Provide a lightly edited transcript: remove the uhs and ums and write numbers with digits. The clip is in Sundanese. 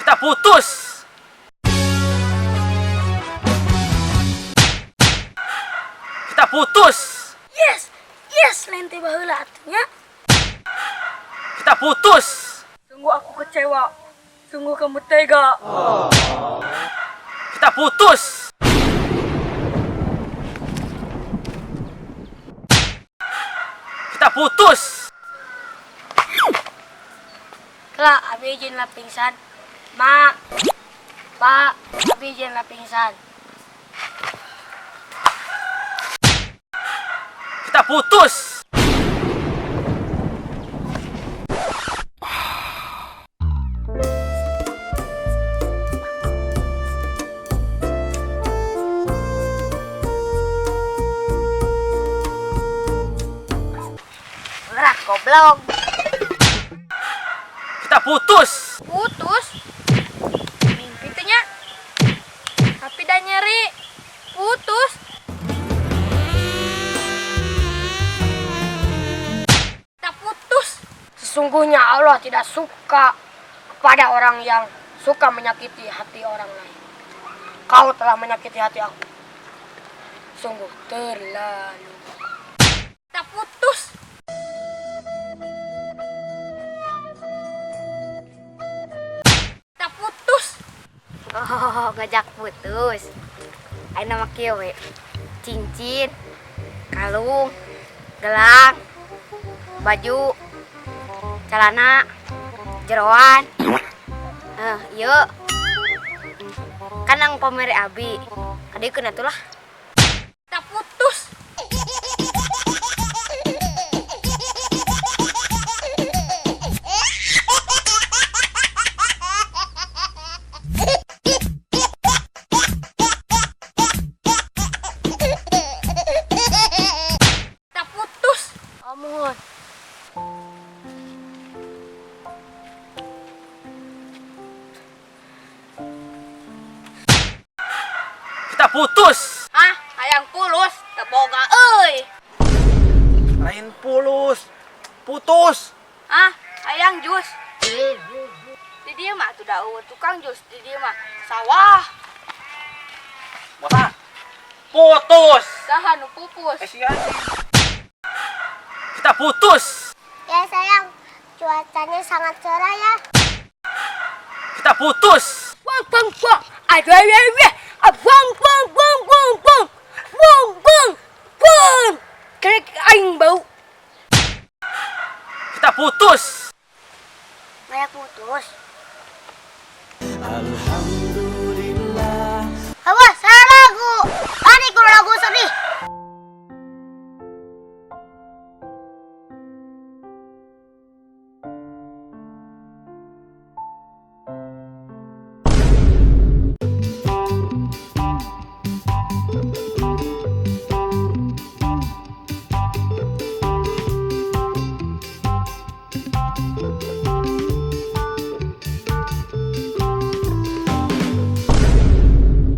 Kita putus. Kita putus. Yes, yes, lain teh baheula atuh nya. Kita putus. Sungguh aku kecewa. Sungguh kamu tega. Kita putus. Kita putus. Kela, abi izin lah pingsan. Mak, Pak, abi izin lah pingsan. Kita putus. Berat goblok. Kita putus. Putus. Mimpi teh nya. Tapi dah nyeri. Putus. Kita putus. Sesungguhnya Allah tidak suka kepada orang yang suka menyakiti hati orang lain. Kau telah menyakiti hati aku. Sungguh terlalu. Kita putus. Kita putus. Oh, ngajak putus. Ayeuna mah kieu we. Cincin, kalung, gelang, baju, celana, jeroan. Eh, ieu. Kan ang pamere abi. Kadiekeun atuh lah. Kita putus. Kita putus. Oh, muhun. Kita putus. Hah? Hayang pulus. Teu boga euy. Lain pulus. Putus. Ah, hayang jus. Di dieu mah atuh da euweuh tukang jus, di dieu mah sawah. Bapak. Putus. Saha nu pupus? Eh, si anjing. Kita putus. Ya sayang, cuacanya sangat cerah ya. Kita putus. Bang bang bang. Aduh aduh aduh. Ah, bang bang bang bang bang. Bang bang bang. Krek aing bau. Kita putus. Banyak putus. Alhamdulillah.